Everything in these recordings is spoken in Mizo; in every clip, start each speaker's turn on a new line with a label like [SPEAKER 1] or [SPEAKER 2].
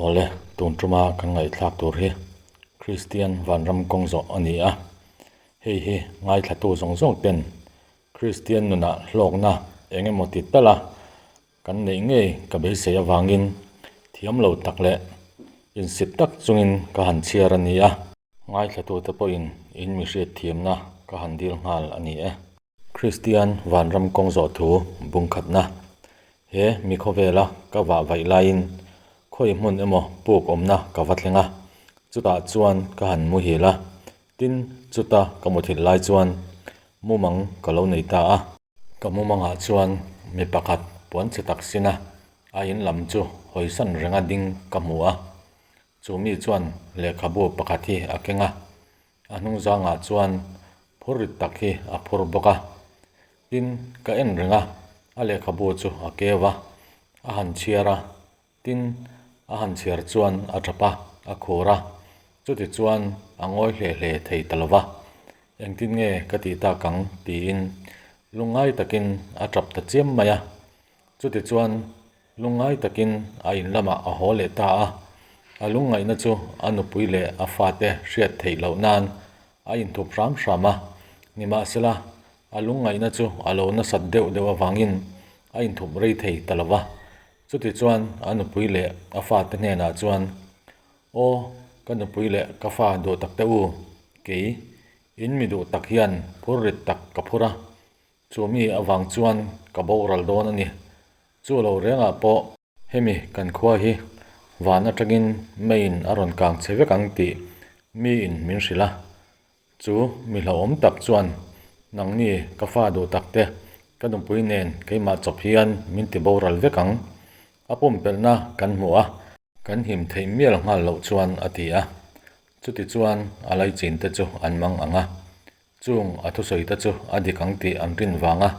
[SPEAKER 1] Awle, tun tuma kan ngaihthlak tur hi Kristian vanram kawng zawh a ni a. Hei hi ngaithlatu zawng zawng ten Kristian nunah hlawkna eng emaw ti tal a kan neih ngei ka beisei avangin thiam lo tak leh insit tak chungin ka han chhiar a ni a. Ngaithlatute pawhin in mi hriatthiamna ka han dil nghal a ni e. Kristian vanram kawng zawh thu bungkhatna he mi khawvela ka vah vaih laiin khawi hmun emaw puk awmna ka va thleng a, chutah chuan ka han muhil a, tin chuta ka muthilh lai chuan mumang ka lo nei ta a. Ka mumangah chuan mi pakhat puanchhe tak sina a in lam chu hawisan renga ding ka hmu a, chu mi chuan lehkhabu pakhat hi a keng a, A hnung zangah chuan phur rit tak hi a phur bawk a, tin ka en reng a, a lehkhabu chu a keu a, a han chhiar a, tin a han chhiar chuan a tap a, a khur a, chuti chuan a ngawi hle hle thei ta lo va, engtin nge ka tih tak ang tiin lungngai takin a tap ta chiam mai a, chuti chuan Lungngai takin a in lamah a haw leh ta a, a lungngaihna chu a nupui leh a fate hriat theih loh nan a inthup hram hram a. Nimahsela, a lungngaihna chu a lo nasat deuh deuh avangin a inthup rei thei ta lo va. Chutichuan a nupui leh a fate hnenah chuan, Aw, ka nupui leh ka fa duh tak te u, kei, in mi duh tak hian phur rit tak ka phur a, Chu mi avang chuan ka boral dawn a ni. Chu lo rengah pawh hemi kan khua hi van atangin meiin a rawn kang che vek ang tih miin min hrilh a. Chu mi hlauhawm tak chuan nangni ka fa duh tak te ka nupui nen keimah chawp hian min ti boral vek ang. A pumpelhna kan hmu a. Kan him theih mial nghal loh chuan a ti a. Chutichuan a laichin te chu an mang ang a. Chung a thusawi te chu a dik ang tih an rin vanga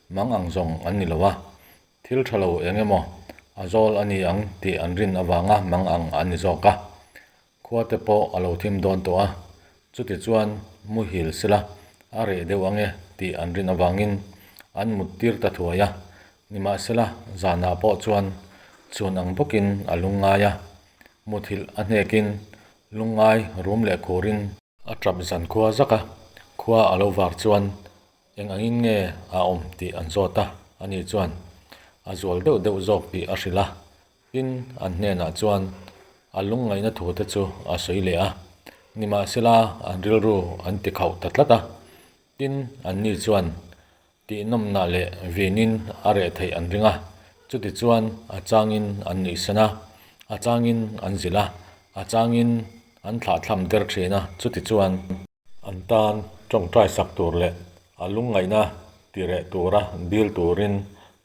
[SPEAKER 1] mang ang zawng an ni lo a, thil tha lo eng emaw a zawl a ni ang tih an rin avanga mang ang an ni zawk a. Khua te pawh a lo thim dawn tawh a, chuti chuan muhil sela a reh deuh ang e tih an rin avangin an mut tir ta thuai a, nimahsela zanah pawh chuan chhun ang bawkin a lungngai a, muthilh a hnekin lungngai rum leh khurin. A tap zan khua zak a, khua a lo var chuan eng angin nge a awm tih an zawt a, ani chuan a zual deuh deuh zawk tih a hrilh a, tin an hnenah chuan a lungngaihna thu te chu a sawi leh a, nimahsela an rilru an ti khauh ta tlat a, tin anni chuan Tihnawmnah leh vinin a reh theih an ring a, chutichuan a changin an nuihsan a, a changin an zilh a, a changin an thlahthlam der thin a, chutichuan an tan tawngtai sak tur leh a lungngaihna ti reh tura dil turin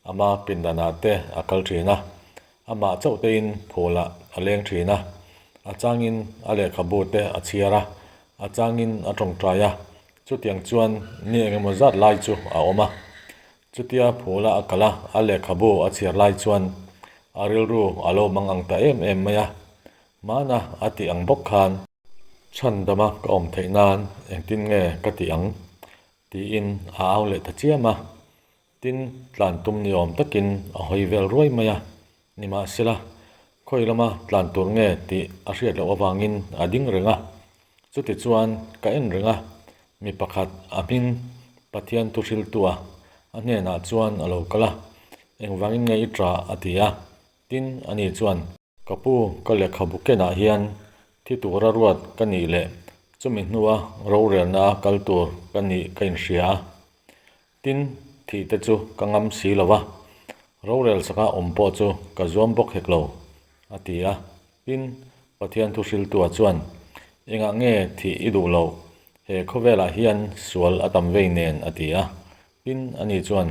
[SPEAKER 1] ama pindanah te a kal thin a, amah chauh tein phulah a leng thin a, a changin a lehkhabu te a chhiar a, a changin a tawngtai a, Chutiang chuan ni engemaw zat lai chu a awm a. Chutia phula a kal a, a lehkhabu a chhiar lai chuan a rilru a lo mang ang ta em em mai a. Hmana a tih ang bawk khan. Chhandama ka awm theih nan engtin nge ka tih ang? tiin a au leh ta chiam a. Tin, tlan tum ni awm takin a hawi vel ruai mai a. Nimahsela, khawi lama tlan tur nge tih a hriat loh avangin a ding reng a. Chutichuan ka en reng a, mi pakhat a hming Pathian thu hriltu a, a hnenah chuan a lo kal a, Engvangin nge i ṭah? a ti a. Tin, ani chuan. Ka pu, ka lehkhabu kenah hian thi tura ruat ka nih leh chumi hnua rorelna a kal tur ka nih ka inhria a. Tin, thih te chu ka ngam si lo va, rorel saka awm pawh chu ka zuam bawk hek lo, a ti a. Tin, Pathian thuhriltua chuan, Engah nge thih i duh loh? He khawvelah hian sual a tam vei nen, a ti a. Tin, ani chuan,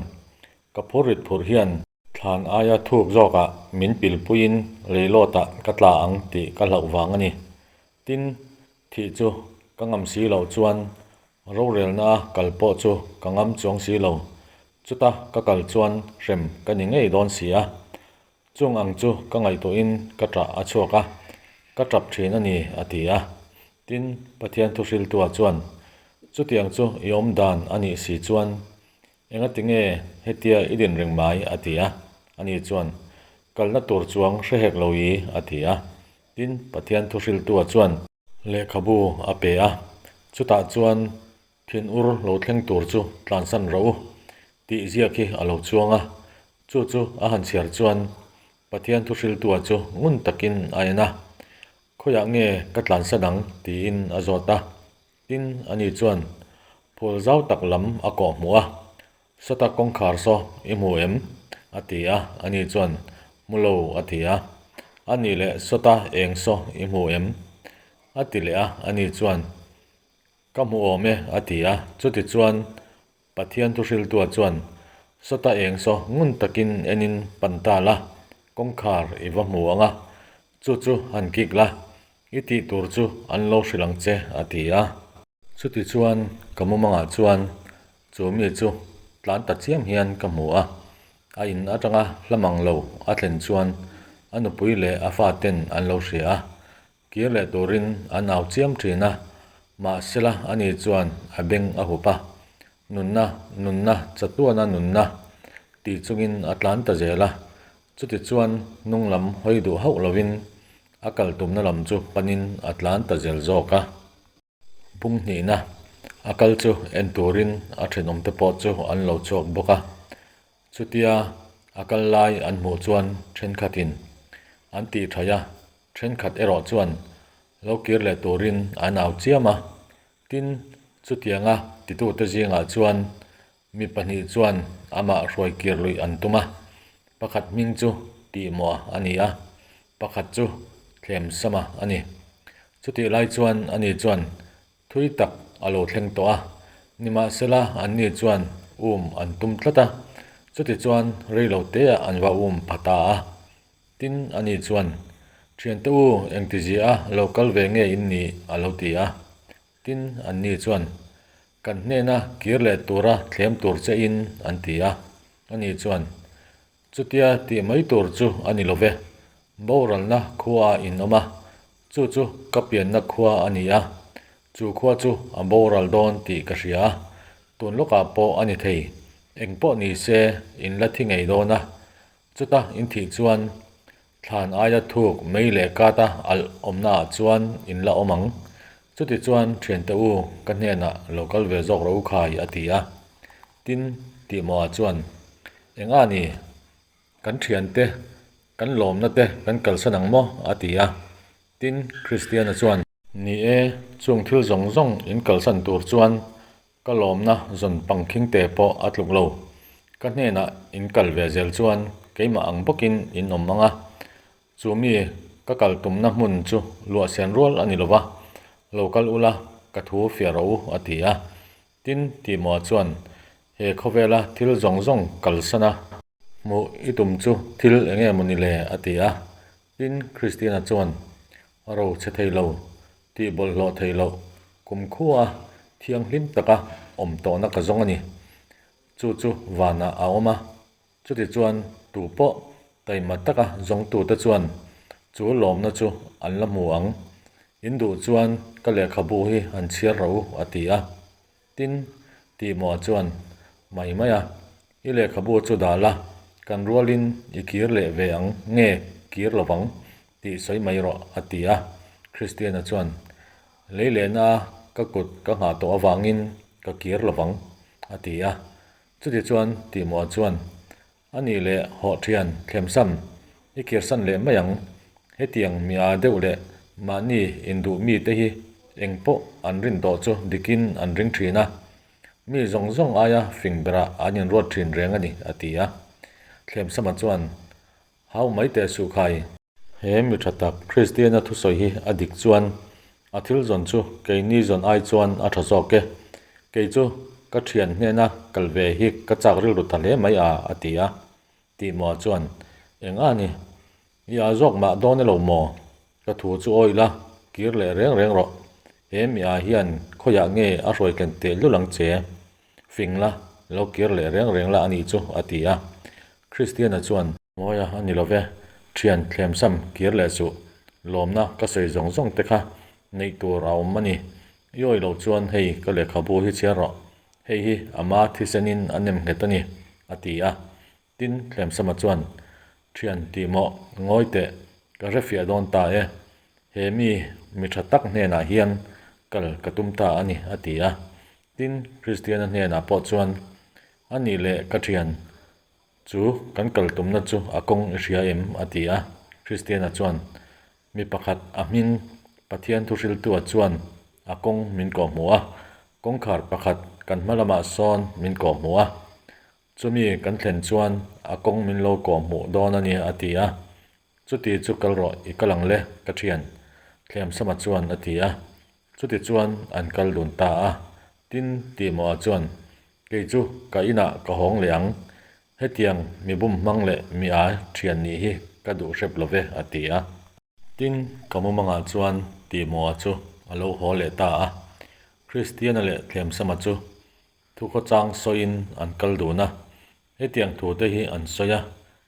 [SPEAKER 1] Ka phur rit phurh hian Thlan aia thuk zawkah min pilpuiin leilawtah ka tla ang tih ka hlauh vang a ni. Tin, thih chu ka ngam si loh chuan rorelna a kal pawh chu ka ngam chuang si lo. Chuta ka kal chuan hrem ka ni ngei dawn si a. Chung ang chu ka ngaihtuahin ka ṭah a chhuak a, ka ṭap ṭhin a ni, a ti a. Tin, Pathian thuhriltua chuan, Chutiang chu i awm dan a nih si chuan Engati nge hetia i din reng mai? a ti a. Ani chuan, Kalna tur chuang hre hek lo i, a ti a. Tin, Pathian thuhriltua chuan lehkhabu a pe a, chutah chuan thinur lo thleng tur chu tlansan rawh u tih ziak hi a lo chuang a. Chu chu a han chhiar chuan Pathian thuhriltua chu ngun takin a en a, Khawiah nge ka tlansan ang? tiin a zawt a. Tin, ani chuan phul zau tak lam a kawh hmuh a, Sawta kawngkhar saw i hmu em? a ti a, ani chuan, Hmu lo, a ti a. A nih leh sawta eng saw i hmu em? a ti leh a, ani chuan, Ka hmu awm e, a ti a. Chutichuan, Pathian thuhriltua chuan, Sawta eng saw ngun takin enin pan ta la, kawngkhar i va hmu ang a, chu chu han kik la, i tih tur chu an lo hrilh ang che, a ti a. Chutichuan, ka mumangah chuan chu mi chu tlan ta chiam hian ka hmu a, a in atanga hla mang lo a thlen chuan a nupui leh a faten an lo hria a, Kir leh turin an au chiam thin a, mahsela ani chuan a beng a hup a, Nunna, nunna, chatuana nunna tih chungin a tlan ta zel a. Chutichuan hnung lam hawi duh hauh lovin a kal tumna lam chu panin a tlan ta zel zawk a. Bung hnihna a kal chu en turin a thenawmte pawh chu an lo chhuak bawk a. Chutia a kal lai an hmuh chuan thenkhatin an tih thaih a, thenkhat erawh chuan lo kir leh turin an au chiam a. Tin, chutianga titute zingah chuan mi pahnih chuan amah hruai kir luih an tum a, pakhat hming chu Tihmawh a ni a, pakhat chu Thlemsama a ni. Chutih lai chuan ani chuan Thui tak a lo thleng tawh a, nimahsela anni chuan um an tum tlat a, chutichuan rei lo teah an va um pha ta a. Tin, ani chuan, Thiante u, engtizia a lo kal ve nge in nih? a lo ti a. Tin, anni chuan, Kan hnena kir leh tura thlem tur che in, an ti a. Ani chuan, Chutia tih mai tur chu a ni lo ve. Boralna khua a inawm a, chu chu ka pianna khua a ni a, chu khua chu a boral dawn tih ka hria a, tun lawkah pawh a ni thei. Eng pawh ni se in la thi ngei dawn a, chuta in thih chuan thlan aia thuk mei leh kata alh awmnaah chuan in la awm ang. Chutichuan thiante u ka hnenah lo kal ve zawk rawh u khai a ti a. Tin, tihmawhah chuan, Eng a ni? Kan thiante, kan lawmna te kan kalsan ang maw? a ti a. Tin, Kristiana chuan. Ni e, chung thil zawng zawng in kalsan tur chuan ka lawmna zawn pangkhingte pawh a tluk lo. Ka hnenah in kal ve zel chuan keimah ang bawkin in awm ang a. Chu mi ka kal tumna hmun chu luah sen rual a ni lo va, lo kal ula ka thu fiah rawh u, a ti a. Tin, Timoa chuan he khawvela thil zawng zawng kalsan a. Hmuh i tum chu thil eng nge maw ni le? a ti a. Tin, Christiana chuan, Ro chhe thei lo, tih bawlhhlawh thei loh, kumkhua thianghlim taka awm tawhna ka zawng a ni. Chu chu vanah a awm a. Chutichuan, tu pawh taima taka zawngtute chuan chu lawmna chu an la hmu ang. In duh chuan ka lehkhabu hi han chhiar rawh u, a ti a. Tin, Tihmawh chuan, Mai mai a, i lehkhabu chu dah la, kan rualin i kir leh ve ang nge kir lo vang tih sawi mai rawh, a ti a. Kristiana chuan, Lei lehna ka kut ka nghah tawh avangin ka kir lo vang, a ti a. Chutichuan Tihmuah chuan, A nih leh hawh thian thlemsam i kirsan leh mai ang. Hetiang mi aa deuh leh mahni induh mite hi eng pawh an rin tawh chu dikin an ring thin a. Mi zawng zawng aia fing berah an inruat thin reng a ni, a ti a. Thlemsama chuan, Hau mai teh suh khai. He mi tha tak Kristiana thusawi hi a dik chuan a thil zawn chu keini zawn ai chuan a tha zawk e. Kei chu ka thian hnena kal ve hi ka chak rilru ta hle mai a, a ti a. Tihmawh chuan, Eng a ni? I a zawk mah dawn e lo maw? Ka thu chu awi la, kir leh reng reng rawh. He mi ah hian khawiah nge a hruai tlen teh lul ang che? Fing la, lo kir leh reng reng la a nih chu, a ti a. Kristiana chuan. Mawia a ni lo ve, thian thlemsam kir leh suh, lawmna ka sawi zawng zawng te kha neih tur a awm a ni. I awi loh chuan hei ka lehkhabu hi chhiar rawh, hei hi ama thisenin a nem nghet a ni, a ti a. Tin, Thlemsama chuan, Thian tih mawh, ngawi teh, ka hre fiah dawn ta e. He mi, mi tha tak hnenah hian kal ka tum ta a ni, a ti a. Tin, Kristiana hnenah pawh chuan, A nih leh ka thian, chu kan kal tumna chu a kawng i hria em? a ti a. Kristiana chuan, Mi pakhat a hming Pathian thuhriltua chuan a kawng min kawhhmuh a, kawngkhar pakhat kan hma lamah sawn min kawhhmuh a. Chumi kan thlen chuan a kawng min lo kawhhmuh dawn a ni, a ti a. Chuti chu kal rawh, i kal ang le, ka thian, Thlemsama chuan a ti a. Chuti chuan an kal dun ta a. Tin, Tihmawha chuan, Kei chu ka inah ka hawng leh ang, hetiang mi bum hmang leh mi a thian nih hi ka duh hrep lo ve, a ti a. Tin, ka mumangah chuan Tihmawha chu a lo haw leh ta a. Kristiana leh Thlemsama chu thukhawchang sawiin an kal dun a. Hetiang thute hi an sawi a,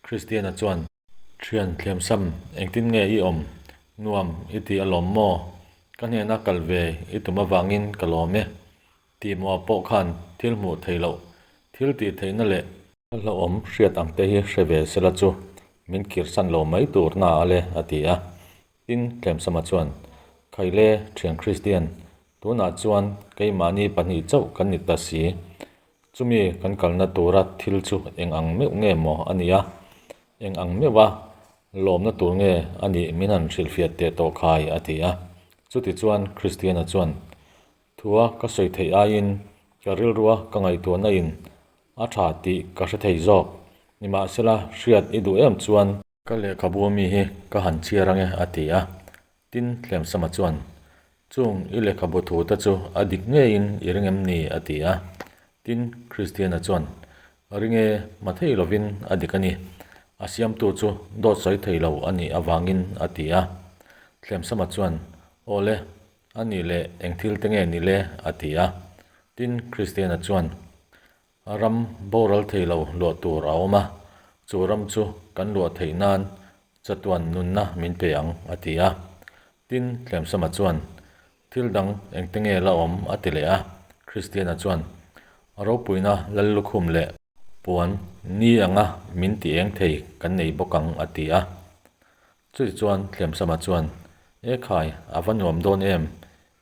[SPEAKER 1] Kristiana chuan, Thian thlemsam, engtin nge i awm? Nuam i ti alawm maw? Ka hnena kal ve i tum avangin ka lawm e. Tihmawh pawh khan thil hmuh theih loh, thil tih theihna leh a hlauhawm hriat ang te hi hre ve sela chu min kirsan lo mai tur na a le, a ti a. Tin, Thlemsama chuan, Khaile, thian Kristian, tunah chuan keimahni pahnih chauh kan ni ta si. Chumi kan kalna tura thil chu eng ang meuh nge maw a nia? Eng ang meuha lawmna tur nge a nih min han hrilhfiah teh tawh khai a ti a. Chutichuan Kristiana chuan, Thua ka sawi theih aiin ka rilrua ka ngaihtuahna in a tha tih ka hre thei zawk. Nimahsela hriat i duh em chuan Ka lehkhabu ami hi ka han chhiar ange a ti a. Tin, Tlemsama chuan, Chung i lehkhabu thu te chu a dik ngeiin i ring em ni? a ti a. Tin, Kristiana chuan, Ring e, hma thei lovin a dik a ni. A siamtu chu dawt sawi thei lo a nih avangin a ti a. Tlemsama chuan, Aw le, a nih leh eng thil te nge ni le? a ti a. Tin, Kristiana chuan, Ram boral thei lo luah tur a awm a, chu ram chu kan luah theih nan chatuan nunna min pe ang, a ti a. Tin, Tlemsama chuan, Thil dang engte nge la awm? a ti leh a. Kristiana chuan, Ropuina lal lukhum leh puan ni anga min ti eng thei kan nei bawk ang, a ti a. Chutichuan Tlemsama chuan, E khai, a va nuam dawn em?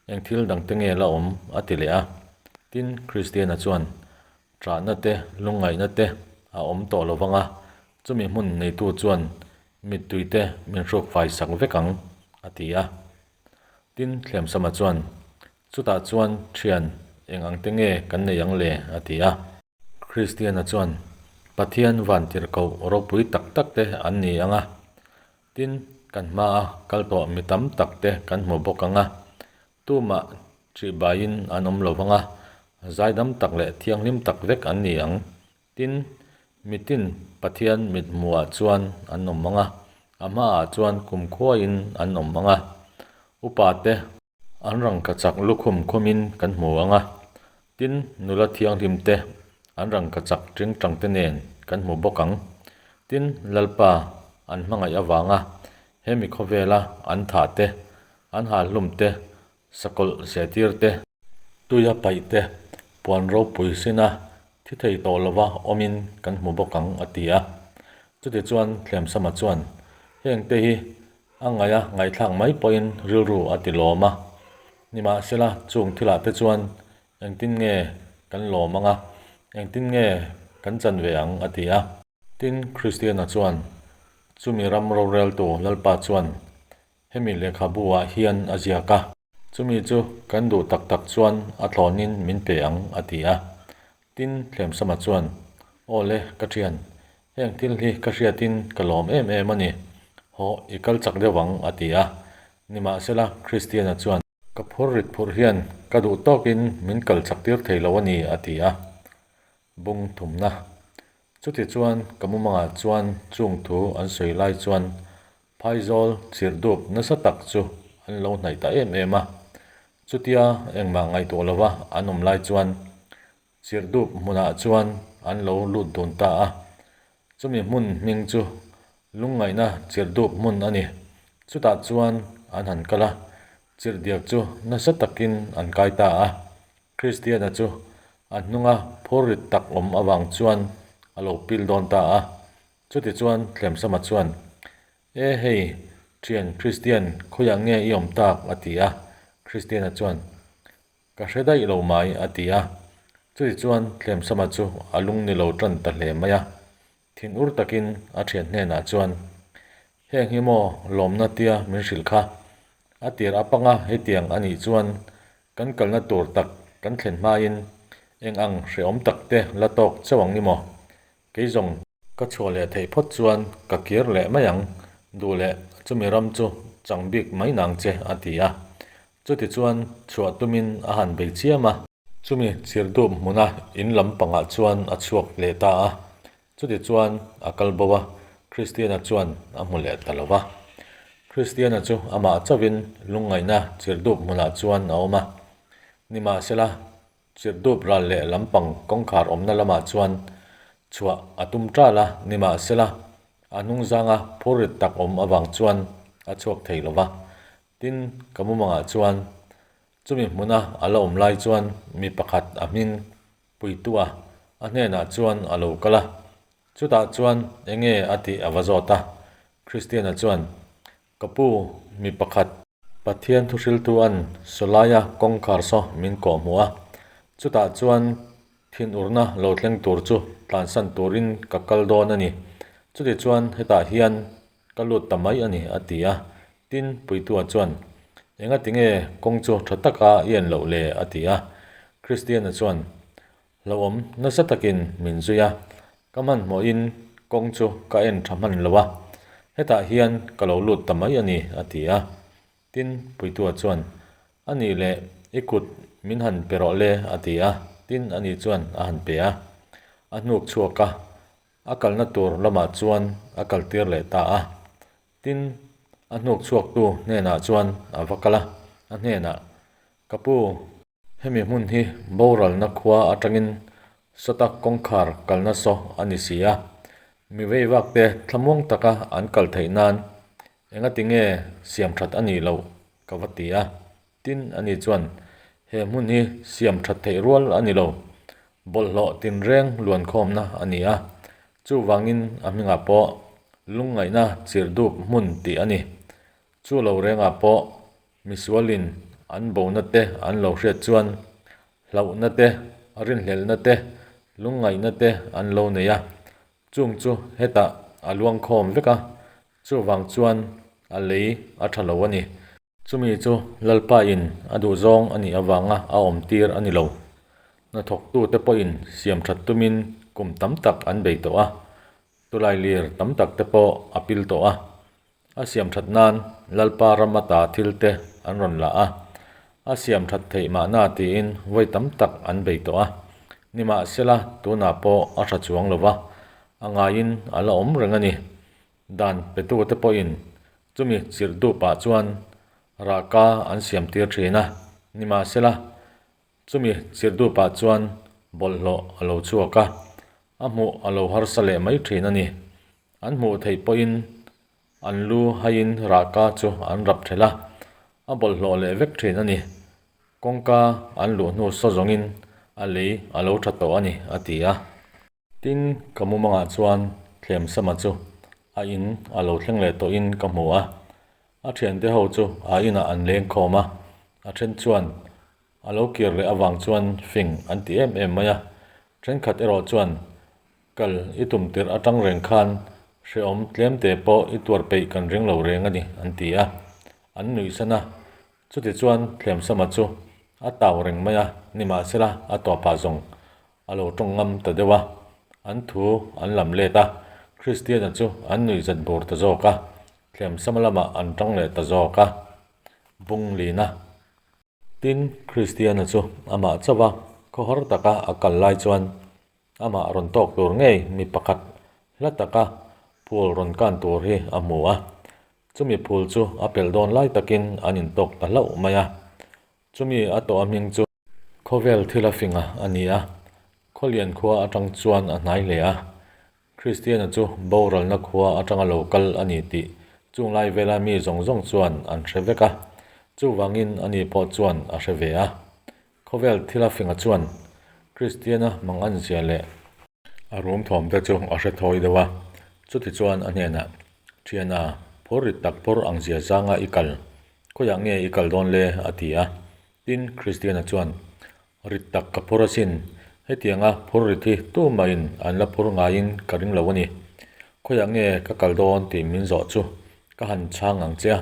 [SPEAKER 1] Eng thil dangte nge la awm? a ti leh a. Tin, Kristiana chuan, Ṭahna te, lungngaihna te a awm tawh lo vang a, chumi hmun neitu chuan mittui te min hruk fai sak vek ang, a ti a. Tin, Thlemsama chuan, Chutah chuan ṭhian eng ang te nge kan nei ang le? a ti a. Kristiana chuan, Pathian vantirhkoh ropui tak tak te an ni ang a, Tin, kan hmaa kal tawh mi tam tak te kan hmu bawk ang a, tumah ṭihbaiin an awm lo vang a, zaidam tak leh thianghlim tak vek an ni ang. Tin, mitin Pathian mit hmuhah chuan an awm ang a, a hmaah chuan kumkhuain an awm ang a, upa te, An rangkachak lukhum khumin kan hmu ang a, tin, nula thianghlim te an rangkachak tingtang te nen kan hmu bawk ang. Tin, Lalpa an hmangaih avanga hemi khawvela an thah te, an halhlum te, sakawlh zehtir te, tuia paih te, puan ropui sina thi thei tawh lova awmin kan hmu bawk ang, a ti a. Chutichuan Thlemsama chuan, Hengte hi A ngaih a ngaihthlak mai pawhin rilru a ti lawm a. Nimahsela, chung thilah te chuan engtin nge kan lawm ang a, engtin nge kan chan ve ang a ti a. Tin, Kristiana chuan, Chumi ram roreltu Lalpa chuan hemi lehkhabu-ah hian a ziak a. Chumi chu kan duh tak tak chuan a thlawnin min pe ang a ti a. Tin, Thlemsama chuan, Aw le, ka thian, heng thil hi ka hriatin ka lawm em em a ni. Hawh, i kal chak deuh ang, a ti a. Nimahsela, Kristiana chuan, Ka phur rit phurh hian ka duh tawkin min kal chak tir thei lo a ni, a ti a. Bung thumna. Chutichuan, ka mumangah chuan chung thu an sawi lai chuan Phaizawl chirhdup nasa tak chu an lo hnaih ta em em a. Chutia engmah ngaihtuah lova an awm lai chuan chirhdup hmunah chuan an lo lut dun ta a. Chumi hmun hming chu lungngaihna chirhdup hmun a ni. Chutah chuan an han kal a, chirhdiak chu nasa takin an kai ta a. Kristiana chu a hnunga phurrit tak awm avang chuan a lo pil dawn ta a. Chutichuan Tlemsama chuan, E hei, Thian Kristian, khawiah nge i awm tak? a ti a. Kristiana chuan, Ka hre daih lo mai, a ti a. Chutichuan Tlemsama chu a lung ni lo tan ta hle mai a. Thinur takin a thian hnenah chuan, Heng hi maw lawmna tia min hrilh kha? A tir apanga hetiang a nih chuan kan kalna tur tak kan thlen hmain eng ang hrehawm tak te la tawk chauh ang ni maw? Kei zawng ka chhuah leh theih phawt chuan ka kir leh mai ang, duh leh chumi ram chu chang bik mai nang che a ti a. Chutichuan chhuah tumin a han bei chiam a. Chumi chirdup hmuna in lam pangah chuan a chhuak leh ta a. Chutichuan a kal bo a, Kristiana chuan a hmu leh ta lo va. Kristiana chu amah chauhin lungngaihna chirdup hmunah chuan a awm a. Nimahsela, Chirhdup ral leh lampang kawngkhar awmna lamah chuan chhuah a tum ṭal a, nimahsela a hnungzanga phurrit tak awm avang chuan a chhuak thei lo va. Tin, ka mumangah chuan chumi hmuna a la awm lai chuan mi pakhat a hming puitua a hnenah chuan a lo kal a, chutah chuan enge a tih a va zawt a. Kristiana chuan, Ka pu, mi pakhat. Pathian thuhriltua'n sawlaia kawngkhar saw min kawh hmuh a, chutah chuan thinurna lo thleng tur chu tlansan turin ka kal dawn a ni. Chutichuan hetah hian ka lut ta mai a ni, a ti a. Tin, Puitua chuan, Engati nge kawng chu tha taka i en loh le? a ti a. Kristiana chuan, Hlauhawm nasa takin min zui a, ka hmanhmawhin kawng chu ka en tha hman lo a, hetah hian ka lo lut ta mai a ni, a ti a. Tin, Puitua chuan, A nih leh, i kut min han pe rawh le, a ti a. Tin, ani chuan a han pe a, a hnuk chhuak a, a kalna tur lamah chuan a kaltir leh ta a. Tin, a hnuk chhuaktu hnenah chuan a va kal a, a hnenah, Ka pu, Hemi hmun hi boralna khua atangin sawta kawngkhar kalna saw a ni si a, mi veivakte thlamuang taka an kal theih nan engati nge siam that a nih loh ka va ti a. Tin, ani chuan, He hmun hi siam that theih rual a ni lo, bawlhhlawh tinreng luankhawmna a ni a, chuvangin a hmingah pawh lungngaihna chirhdup hmun tih a ni. Chu lo rengah pawh Misualin an bona te an lo hriat chuan hlauhna te, rinhlelhna te, lungngaihna te an lo nei a, chung chu hetah a luangkhawm vek a, chuvang chuan a lei a tha lo a ni. Chumi chu Lalpa in a duhzawng a nih avanga a awm tir a ni lo. Hnathawktute pawhin siam that tumin kum tam tak an bei tawh a, tulailir tam tak te pawh a pil tawh a, A siam that nan Lalpa ram ata thil te an rawn la a, a siam that theih mahna tiin vawi tam tak an bei tawh a. Nimahsela tunah pawh a tha chuang lo va, a ngaiin a la awm reng a ni. Dan petute pawhin chumi chirh dupah chuan rahka an siam tir thin a, nimahsela chumi chirh dupah chuan bawlhhlawh a lo chhuak a, a hmuh a lo harsa leh mai thin a ni. An hmuh theih pawhin an lu haiin rahka chu an rap thelh a, a bawlhhlawh leh vek thin a ni. Kawngka an luh hnu saw zawngin a lei a lo tha tawh a ni, a ti a. Tin, ka mumangah chuan Thlemsama chu a in a lo thleng leh tawhin ka hmu a. A thiante ho chu a inah an leng khawm a, a then chuan a lo kir leh avang chuan fing an ti em em mai a. Thenkhat erawh chuan Kal i tum tirh atang reng khan hrehawm tlemte pawh i tuar peih kan ring lo reng a ni, an ti a. An nuihsan a. Chutichuan Thlemsama chu a tau reng mai a, nimahsela a tawpah zawng a lo tawng ngam ta deuh a. An thu an lam let a, Kristiana chu an nuihzat bur ta zawk a, Thlemsama lamah an tang leh ta zawk a. Bung lina. Tin, Kristiana chu amah chauh a, khawhar taka a kal lai chuan amah rawn tawk tur ngei mi pakhat hla taka phul rawn kan tur hi a hmu a. Chumi phul chu a pelh dawn lai takin an intawk ta hlauh mai a. Chumi a tawh a hming chu khawvel thil a finga a ni a, khawlian khua atang chuan a hnai hle a. Kristiana chu boralna khua atanga lo kal a ni tih chung lai vela mi zawng zawng chuan an hre vek a, chuvangin ani pawh chuan a hre ve a. Khawvel thila finga chuan Kristiana mang an zia leh a rum thawm te chu a hre thawi deuh a, chutichuan a hnenah, Thiana, phul. Phurrit tak phur ang zia zanga i kal? Khawiah nge i kal dawn le? a ti a. Tin, Kristiana chuan, Rit tak ka phur asin. Hetianga phur rit hi tumahin an la phur ngaiin ka ring lo a ni. Khawiah nge ka kal dawn tih min zawh chu ka han chhang ang che a.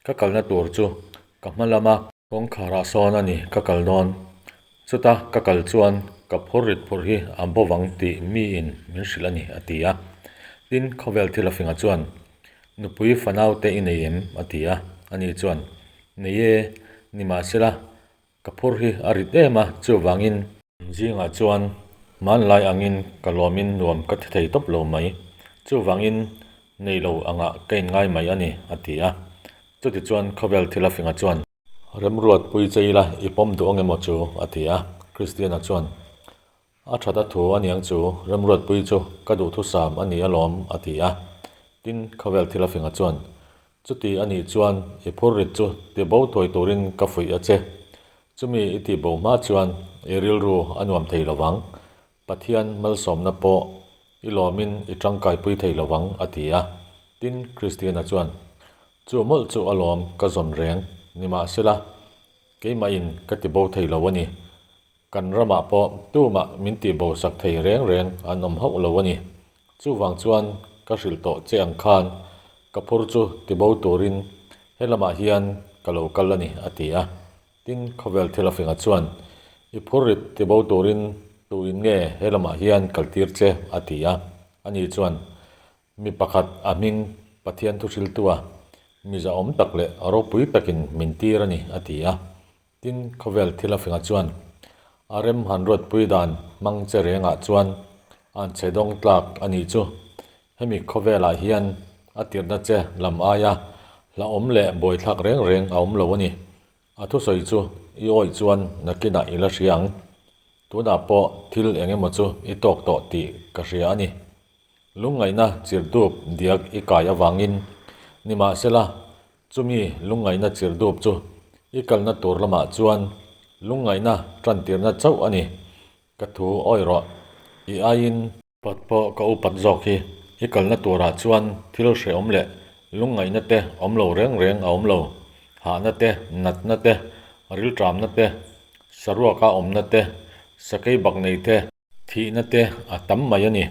[SPEAKER 1] Ka kalna tur chu ka hma lama kawngkharah sawn a ni ka kal dawn. Chuta ka kal chuan ka phur rit phurh hi a bo vang tih miin min hrilh a ni a ti a. Tin, khawvel thil a fingah chuan nupui fanau te i nei em? a ti a. Ani chuan, Nei e, nimahsela Ka phur hi a rit em a, chuvangin. Zingah chuan hmanlai angin ka lawmin nuam ka ti thei tawp lo mai. Chuvangin nei lo angah ka inngai mai a ni, a ti a. Chutichuan khawvel thil a finga chuan. Remruat pui che ila i pawm duh ang emaw chu, a ti a. Kristiana chuan, A that a thu a niang chu, Remruatpui chu ka duhthusam a ni alawm, a ti a. Tin, khawvel thil a finga chuan, Chuti a nih chuan i phurrit chu tibo thuai turin ka fuih a che. Chumi i tihbo hma chuan i rilru a nuam thei lovang. Pathian malsawmna pawh i lawmin i tangkaipui thei lovang, a ti a. Tin, Kristiana chuan, Chu mawlh chu alawm ka zawn reng, nimahsela keimahin ka tibo thei lo a ni. Kan ramah pawh tumah min tihbo sak thei reng reng an awm hauh lo a ni. Chuvang chuan ka hrilh tawh che ang khan ka phur chu tibo turin he lamah hian ka lo kal a ni, a ti a. Tin, khawvel thil a fingah chuan, I phur rit tibo turin tuin nge he lamah hian kaltir che? a ti a. Ani chuan, Mi pakhat a hming Pathian thuhriltua mi zahawm tak leh ropui takin min tir a ni, a ti a. Tin, khawvel thil a fingah chuan a rem han ruatpui dan hmang che rengah chuan an chhe dawng tlak a nih chu. Hemi khawvelah hian a tirhna che lam aia hlauhawm leh buaithlak reng reng a awm lo a ni. A thusawi chu i awih chuan nakinah i la hria ang. Tunah pawh thil eng emaw chu i tawk tawh tih ka hria a ni. Lungngaihna chirhdup diak i kai avangin nimahsela chumi lungngaihna chirhdup chu i kalna tur lamah chuan lungngaihna tantirna chauh a ni. Ka thu awih rawh. I aiin. Upat pawh ka upat zawk hi i kalna turah chuan thil hrehawm leh lungngaihna te awm lo reng reng a awm lo. Hahna te, natna te, rilṭamna te, saruaka awmna te, sakei bak nei te, thihna te a tam mai a ni.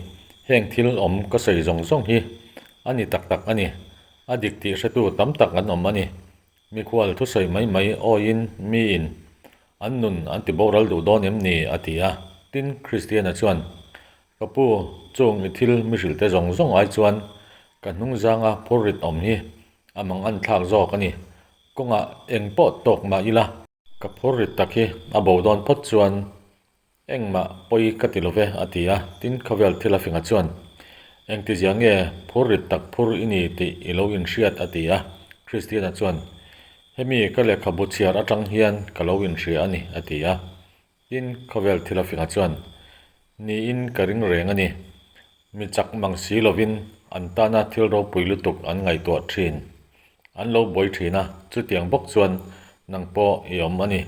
[SPEAKER 1] Heng thil awm ka sawi zawng zawng hi a ni tak tak a ni. A dik tih hretu tam tak an awm a ni. Mikhual thusawi mai mai awiin miin An nun an ti boral duh dawn em ni? a ti a. Tin, Kristiana chuan, Ka pu, chung i thil mi hrilhte zawng zawng ai chuan ka hnung zanga phurrit awm hi a mang an thlak zawk a ni. Kawngah eng pawh tawk mah ila, ka phurrit tak hi a bo dawn phawt chuan Engmah pawi ka ti lo ve, a ti a. Tin, khawvel thil a finga chuan, Engtizia nge phurrit tak phur i ni tih i lo inhriat, a ti a. Christiana chuan, Hemi ka lehkhabu chhiar atang hian ka lo inhria a ni, a ti a. Tin, khawvel thil a finga chuan, Niin ka ring reng a ni. Mi chak mang si lovin an tana thil ropui lutuk an ngaihtuah thin. An lo buai thin a, chutiang bawk chuan nang pawh i awm a ni.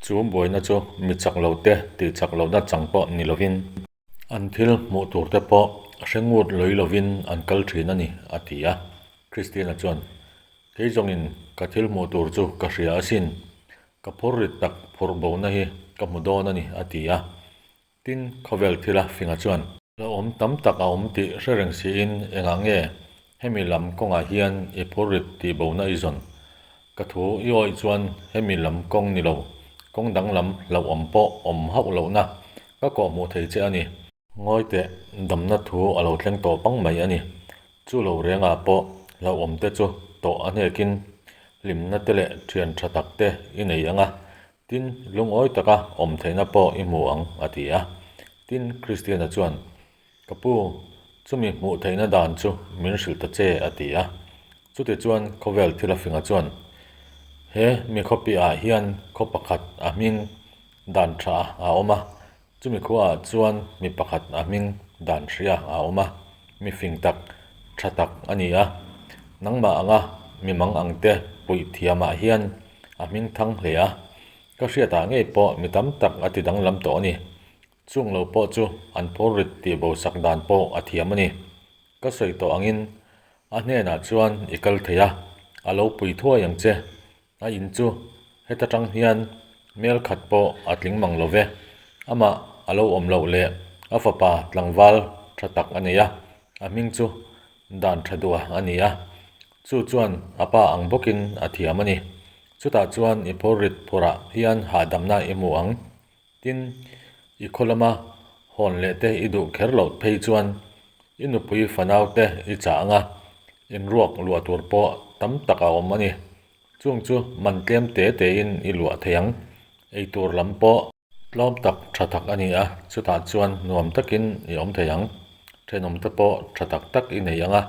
[SPEAKER 1] Chu buaina chu mi chak lo te tih chak lohna chang pawh ni lovin, an thil hmuh tur te pawh hre ngut lawih lovin an kal thin a ni, a ti a. Christiana chuan, Kei zawngin ka thil hmuh tur chu ka hria asin, ka phur rit tak phurh bona hi ka hmu dawn a ni, a ti a. Tin, khawvel thila finga chuan. Hlauhawm tam tak a awm tih hre reng siin engah nge hemi lam kawngah hian i phurrit tih bona i zawn? Ka thu i awih chuan hemi lam kawng ni lo, kawng danglam hlauhawm pawh awm hauh lohna ka kawhhmuh thei che a ni. Ngawi teh, damna thu a lo thleng tawh pang mai a ni. Chu lo rengah pawh hlauhawm te chu tawh a hnekin hlimna te leh thian tha tak te i nei ang a, Tin, lungawi taka awm theihna pawh i hmu ang, a ti a. Tin, Kristiana chuan, Ka pu, chumi hmuh theihna dan chu min hrilh ta che, a ti a. Chutichuan khawvel thil a finga chuan, He mi khawpiah hian khaw pakhat a hming dan tha a awm a, chumi khuaah chuan mi pakhat a hming dan hria a awm a, mi fing tak, tha tak a ni a. Nangmah anga mi mang angte puih thiamah hian A hming thang hle a, ka hriatah ngei pawh mi tam tak a ti danglam tawh a ni. Chung lo pawh chu an phurrit tih bo sak dan pawh a thiam a ni. Ka sawi tawh angin A hnenah chuan i kal thei a, a lo pui thuai ang che. A in chu heta tang hian mel khat pawh a tling mang lo ve. Amah a lo awm loh leh a fapa tlangval tha tak a nei a, a hming chu dan tha duah a ni a. Chu chuan a pa ang bawkin a thiam a ni. Chutah chuan i phurrit phurah hian hahdamna i hmu ang. Tin, i khaw lama hawn leh te i duh kher loh phei chuan i nupui fanau te i chah ang a, inruak luah tur pawh tam tak a awm a ni. Chung chu man tlem te tein i luah thei ang. Eitur lam pawh tlawm tak tha tak a ni a, chutah chuan nuam takin i awm thei ang. Thenawm te pawh tha tak tak i nei ang a,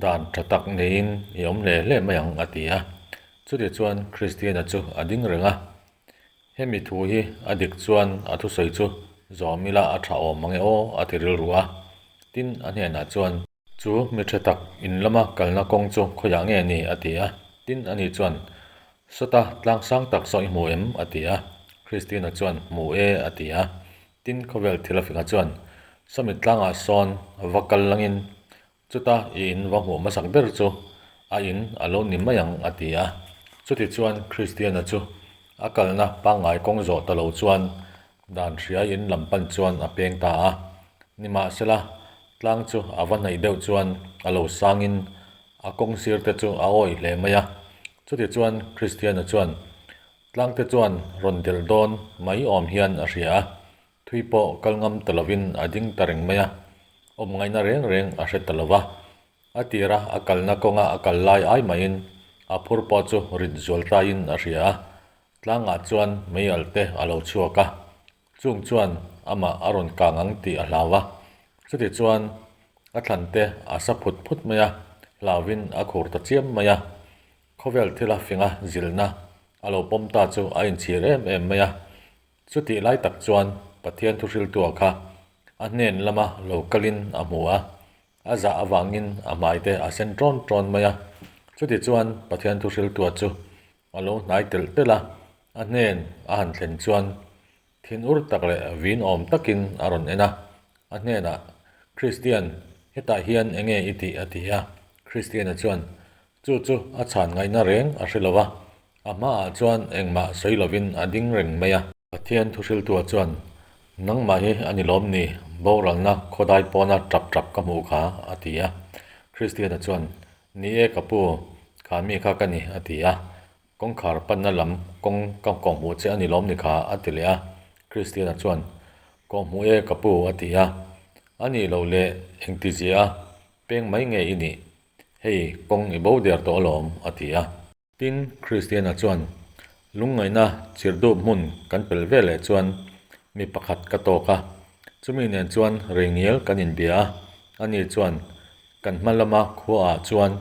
[SPEAKER 1] dan tha tak neiin i awm hle hle mai ang a ti a. Chutichuan Kristiana chu a ding reng a, Hemi thu hi a dik chuan a thusawi chu zawm ila a tha awm mange aw a ti rilru a. Tin, a hnenah chuan, Chu mi tha tak in lama kalna kawng chu khawiah nge ni? a ti a. Tin, ani chuan, Sawta tlang sang tak saw i hmu em? a ti a. Christina chuan, Hmu e a ti a. Tin, khawvel thil a fingah chuan, Sawmi tlangah sawn va kal langin Chuta i in va hmuh hmasak ber chu a in a lo ni mai ang a ti a. Chutichuan Kristiana chu a kalna pangngai kawng zawh ta lo chuan dan hria in lam pan chuan a peng ta a. Nimahsela, tlang chu a va hnaih deuh chuan a lo sangin a kawng sir te chu a awih hle mai a. Chutichuan Kristiana chuan tlangte chuan rawn delh dawn mai awm hian a hria a. Thui pawh kal ngam ta lovin a ding ta reng mai a, awm ngaihna reng reng a hre ta lo va. A tira a kalna kawnga a kal lai ai maiin a phur pawh chu rit zual tlaiin a hria a, tlangah chuan meialh te a lo chhuak a, chung chuan amah a rawn kang ang tih a hlau a. Chutichuan a thlan te a sa phut phut mai a, hlauvin a khur ta chiam mai a. Khawvel thila finga zilhna a lo pawm ta chu a inchhir em em mai a. Chutih lai tak chuan Pathian thuhriltua kha a hnen lama lo kalin a hmu a, a zah avangin a hmaite a sen ṭawn ṭawn mai a. Chutichuan Pathian thuhriltua chu a lo hnai telh telh a, a hnen a han thlen chuan thinur tak leh vin awm takin a rawn en a, a hnenah, Kristian, hetah hian enge i tih? a ti a. Kristiana chuan, Chu chu a chhan ngaihna reng a hre lo va, a hmaah chuan engmah sawi lovin a ding reng mai a. Pathian thuhriltua chuan, Nangmah hi a ni lawm ni, boralna khawdai pawna tap tap ka hmuh kha, a ti a. Kristiana chuan, Ni e ka pu, kha mi kha ka ni, a ti a. Kawngkhar panna lam kawng ka kawhhmuh che a ni lawm ni kha, a ti leh a. Kristiana chuan, Kawhhmuh e ka pu, a ti a. A nih loh leh engtizia a peng mai nge i nih? Hei, kawng i bo der tawh alawm, a ti a. Tin, Kristiana chuan, Lungngaihna chirhdup hmun kan pel ve leh chuan mi pakhat ka tawk a, chumi nen chuan rei ngial kan inbia a, ani chuan, Kan hma lama khuaah chuan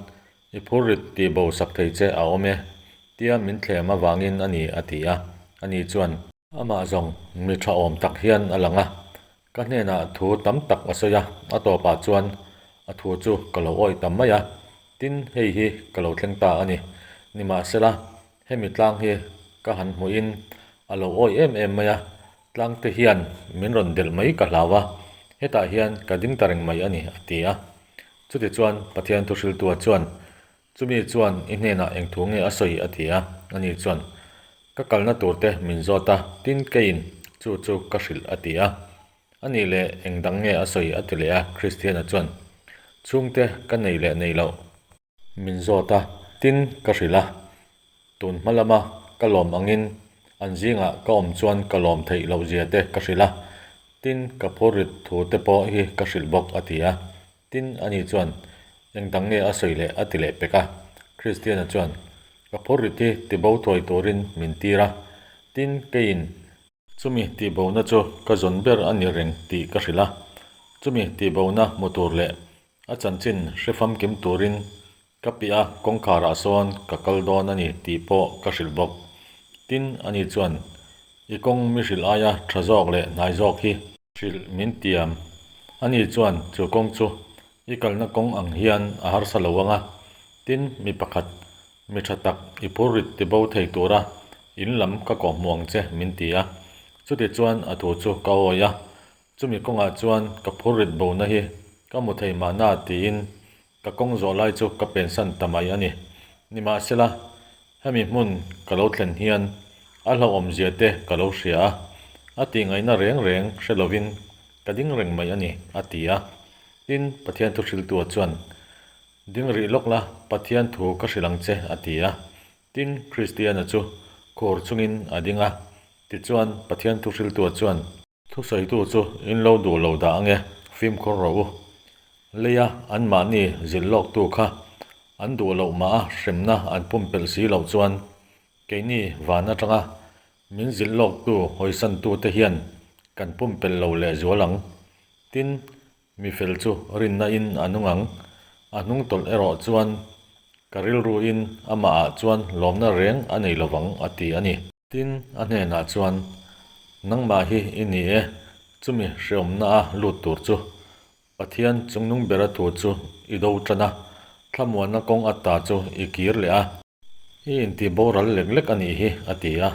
[SPEAKER 1] i phurrit tih bo sak thei che a awm e, tia min thlem avangin a ni, a ti a. Ani chuan. Amah zawng mi tha awm tak hian a lang a, ka hnenah thu tam tak a sawi a, a tawpah chuan a thu chu ka lo awih ta mai a, tin hei hi ka lo thleng ta a ni. Nimahsela, hemi tlang hi ka han hmuhin a lo awih em em mai a, tlang te hian min rawn delh mai ka hlau a, hetah hian ka ding ta reng mai a ni, a ti a. Chutichuan Pathian thuhriltua chuan Chumi chuan i hnenah eng thu nge a sawi a ti a, ani chuan, Ka kalna turte min zawt a, tin keiin chu chu ka hrilh a ti a. Ani leh eng dang nge a sawi a ti leh a, Kristiana chuan, Chhungte ka nei leh nei loh min zawt a, tin ka hrilh a, tun hma lama ka lawm angin an zingah ka awm chuan ka lawm theih loh zia te ka hrilh a, tin ka phurrit thu te pawh hi ka hrilh bawk a ti a. Tin, ani chuan, Eng dang nge a sawi leh? a ti leh pek a. Kristiana chuan, Ka phurrit hi tibo thuai turin min tir a. Tin, keiin chumi tihbona chu ka zawn ber a ni reng tih ka hrilh a. Chumi tihbona hmu tur leh a chanchin hre famkim turin ka piah a kawngkharah sawn ka kal dawn a ni tih pawh ka hrilh bawk. Tin, ani chuan, I kawng mi hrilh aia tha zawk leh hnai zawk hi Hrilh min tiam. Ani chuan chu kawng chu i kalna kawng ang hian a harsa lo ang a, tin mi pakhat, mi tha tak i phurrit tibo thei tura in lam ka kawhhmuh ang che min ti a. Chuti chuan a thu chu ka awi a, chumi kawngah chuan ka phurrit bona hi ka hmu thei mahna tiin ka. Ka kawng zawh lai chu ka pensan ta mai a ni. Nimahsela, hemi hmun ka lo thlen hian a hlauhawmzia te ka lo hria a, a tihngaihna reng reng hre lovin ka ding reng mai a ni, a ti a. Tin, Pathian thuhriltua chuan, Ding rih lawk la, Pathian thu ka hrilh ang che, a ti a. Tin, Kristiana chu khur chungin a ding a. Tichuan, Pathian thuhriltua chuan. Thusawitu chu in lo duh lo dah ange, fimkhur rawh u. Leia anmahni zilh lawktu kha an duh loh mah a hremna an pumpelh si loh chuan keini van atanga min zilh lawktu hawisantute hian kan pumpelh lo lehzual ang. Tin, mi fel chu rinna in a nung ang. A hnung tawlh erawh chuan ka rilruin amahah chuan lawmna reng a nei lovang a ti a ni. Tin, a hnenah chuan, Nangmah hi i ni e, chumi hreawmna a lut tur chu. Pathian chungnung bera thu chu i do tan a, thlamuanna kawng ata chu i kir leh a. I inti boral lek lek a nih hi, a ti a.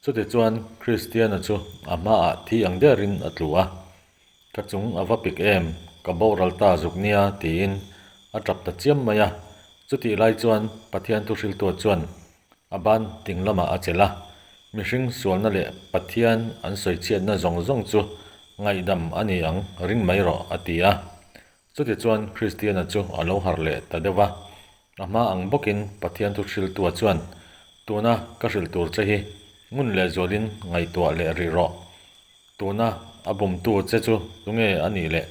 [SPEAKER 1] Chutichuan, Kristiana chu a hmaah thi ang derin a tlu a. Ka chung a va pik em, ka boral ta zuk nia, tiin a tap ta chiam mai a. Chutih lai chuan Pathian thuhriltua chuan a ban ding lamah a chelh a, mihring sualna leh Pathian an sawichhiatna zawng zawng chu ngaihdam a ni ang ring mai rawh, a ti a. Chutichuan Kristiana chu a lo harh leh ta deuh va, a hma ang bawkin Pathian thuhriltua chuan, Tuna ka hrilh tur che hi ngun lehzualin ngaihtuah leh rih rawh. Tuna a bumtu che chu tunge a nih leh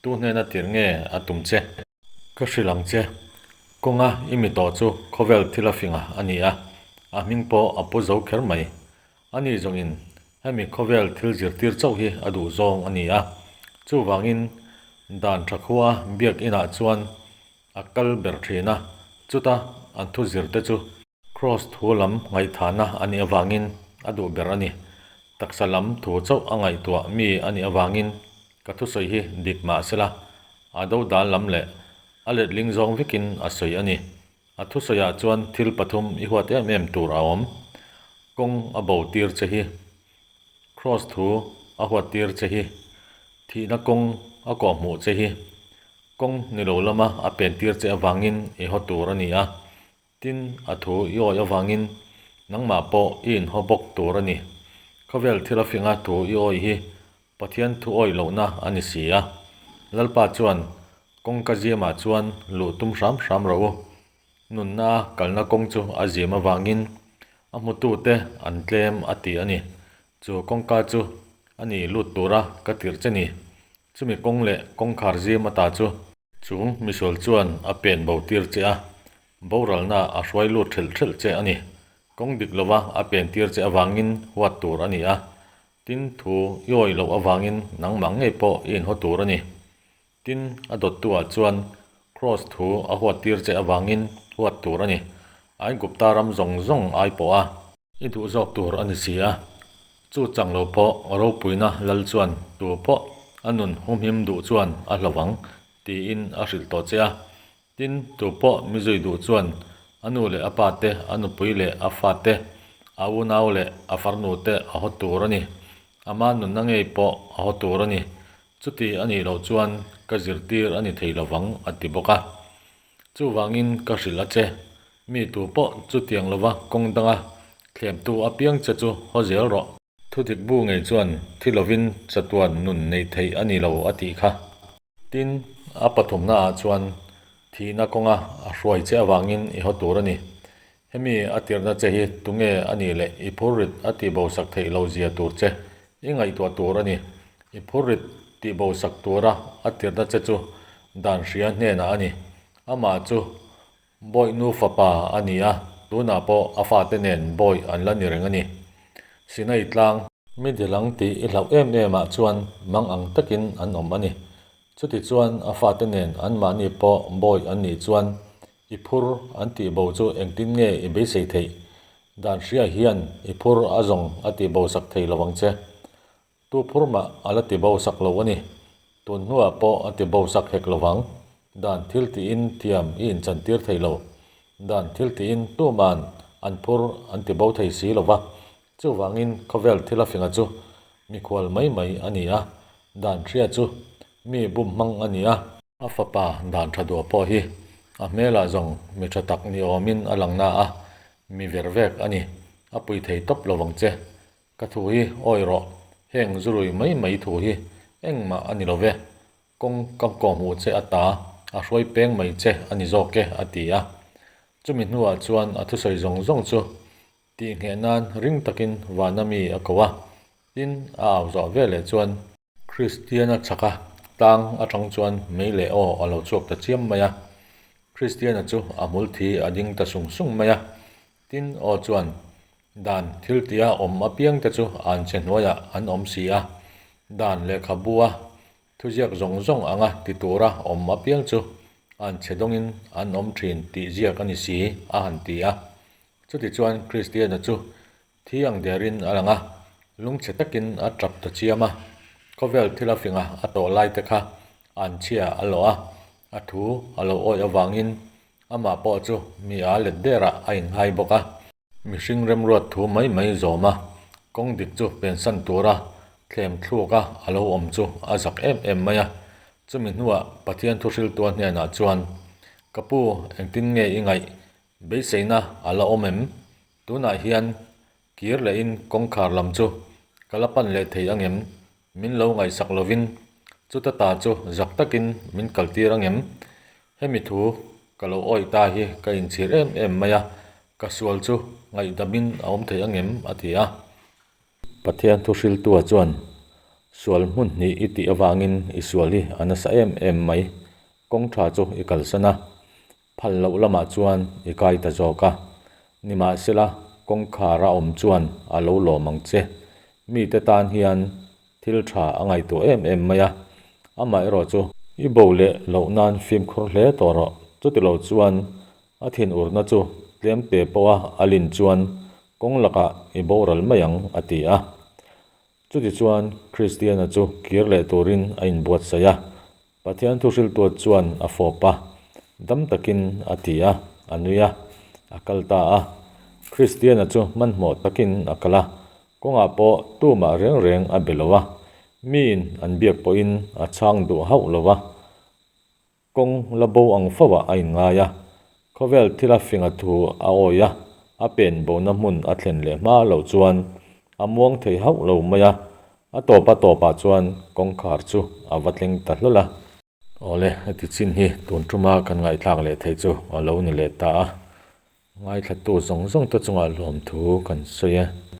[SPEAKER 1] tu hnena tirh nge a tum che? Ka hrilh ang che, kawnga i mi tawh chu khawvel thil a finga a ni a, a hming pawh a pu zo kher mai. Ani zawngin hemi khawvel thil zirtir chauh hi a duh zawng a ni a, chuvangin dan tha khua biak inah chuan a kal ber thin a, chuta an thu zirte chu Kraws thu lam ngaihthahna a nih avangin a duh ber a ni. Taksa lam thu chauh a ngaihtuah mi a nih avangin ka thusawi hi dik mah sela, a dodal lam leh a letling zawng vekin a sawi a ni. A thusawiah chuan thil pathum i huat em em tur a awm. Kawng a bo tir che hi. Kraws thu a huat tir che hi. Thihna kawng a kawhhmuh che hi. Kawng ni lo lama a pen tir che avangin i haw tur a ni a. Tin, a thu i awih avangin nangmah pawh i inhaw bawk tur a ni. Khawvel thil a finga thu i awih hi Pathian thu awih lohna a ni si a. Lalpa chuan, Kawngka ziamah chuan luh tum hram hram rawh u. Nunna a kalna kawng chu a zim avangin a hmutute an tlem a ti a ni. Chu kawngka chu a ni lut tura ka tirh che ni. Chumi kawng leh kawngkhar zim ata chu. Chung misual chuan a pen bo tir che a, boralna a hruai lut ṭhelh ṭhelh che a ni. Kawng dik lova a pen tir che avangin huat tur a ni a, tin thu i awih loh avangin nangmah ngei pawh i inhaw tur a ni. Tin, a dawttuah chuan Kraws thu a huat tir che avangin huat tur a ni. Aigupta ram zawng zawng ai pawh a. I duh zawk tur a ni si a, chu chang lo pawh ropuina lal chuan tu pawh a nun humhim duh chuan a hlo ang tiin a hrilh tawh che a. Tin, tu pawh mi zui duh chuan a nu leh a pa te, a nupui leh a fa te, a unau leh a farnu te a haw tur a ni. Ama nunna ngei pawh a haw tur a ni. Chuti a nih loh chuan ka zirtir a ni thei lovang a ti bawk a. Chuvangin ka hrilh a che, mi tu pawh chutiang lova kawng danga thlemtu apiang che chu haw zel rawh. Thudik bu ngei chuan thi lovin chatuan nun neih theih a ni lo a tih kha. Tin, a pathumna ah chuan thihna kawnga a hruai che avangin i haw tur a ni. Hemi a tirhna che hi tunge a nih leh i phurrit a tihbosak theih lo zia tur che i ngaihtuah tur a ni. I phurrit tihbosak tura a tirhna che chu dan hria hnenah a ni. Amah chu Bawih nu fapa a ni a, tunah pawh a fate nen bawih an la ni reng a ni. Sinai tlang. Mi dilang tih i hlauh em em ah chuan mang ang takin an awm a ni. Chutichuan a fate nen anmahni pawh bawih an nih chuan I phur an tih bo chu engtin nge i beisei theih? Dan hria hian i phur a zawng a tih bo sak thei lo ang che. Tu phur mah a la ti bo sak lo a ni. Tun hnuah pawh a ti bo sak hek lo vang. Dan thil tiin thiam i inchantir thei lo. Dan thil tiin tuman an phur an ti bo thei si lo va. Chuvangin khawvel thil a finga chu mikhual mai mai a ni a, dan hria chu mi bum hmang a ni a. A fapa dan tha duah pawh hi. A hmelah zawng mi tha tak ni awmin a lang na a, mi ver vek a ni. A pui thei tawp lo vang che. Ka thu hi awi rawh, heng zurui mai mai thu hi engmah a ni lo ve. Kawng ka kawhhmuh che a ta, a hruai peng mai che a ni zawk e, a ti a. Chumi hnuah chuan a thusawi zawng zawng chu tih ngheh nan ring takin vana mi a ko a, tin a au zawh veleh chuan. Kristiana chaka tlang atang chuan mei leh aw a lo chhuak ta chiam mai a. Kristiana chu a hmul thi a ding ta sung sung mai a. Tin aw chuan dan thil tia awm apiang te chu an che hnuaiah an awm si a, dan lehkhabu a thuziak zawng zawng anga ti tura awm apiang chu an che dawngin an awm thin tih ziak a ni si a han ti a. Chutichuan Kristiana chu Thi ang derin a lang a, lungchhe takin a tap ta chiam a. Khawvel thil a finga a tawh lai te kha an chhia a lawh a, a thu a lo awih avangin amah pawh chu mi a let derah a innghai bawk a. Mihring remruat thu mai mai zawm a, kawng dik chu pensan tura thlem thluk a a lo awm chu a zak em em mai a. Chumi hnuah Pathian thuhriltua hnenah chuan, Ka pu, engtin nge i ngaih? Beiseina a la awm em? Tunah hian kir lehin kawngkhar lam chu ka la pan leh thei angem? Min lo ngaihsak lovin chuta ta chu zak takin min kaltir angem? Hemi thu ka lo awih ta hi ka inchhir em em mai a, ka sual chu ngaihdamin a awm thei angem? a ti a. Pathian thuhriltua chuan sual hmun hnih i tih avangin i sual hi a nasa em em mai, kawng tha chu i kalsan a, Phal loh lamah chuan i kai ta zawk a, nimahsela kawngkhar a awm chuan a lo lawm ang che. Mite tan hian thil tha a ngaihtuah em em mai a, amaherawh chu i bo leh loh nan fimkhur hle tawh rawh. Chutilo chuan a thinurna chu tlemte pawha a lin chuan kawng lakah i boral mai ang, a ti a. Chutichuan Kristiana chu kir leh turin a inbuatsaih a, Pathian thuhriltuat chuan a fawp a, dam takin a ti a, a nui a, a kal ta a. Kristiana chu hmanhmawh takin a kal a, kawngah pawh tumah reng reng a be lo a, miin an biak pawhin a chhang duh hauh lo a, kawng la bo ang fo ah a inngai a, khawvel thila finga thu a awi a, a pen bona hmun a thlen leh hma loh chuan a muang thei hauh lo mai a, A tawp a tawpah chuan kawngkhar chu a va tleng ta hlawl a. Awle, heti chin hi tun tuma kan ngaihthlak leh theih chu a lo ni leh ta a. Ngaithlattu zawng zawng te chungah lawmthu kan sawi e.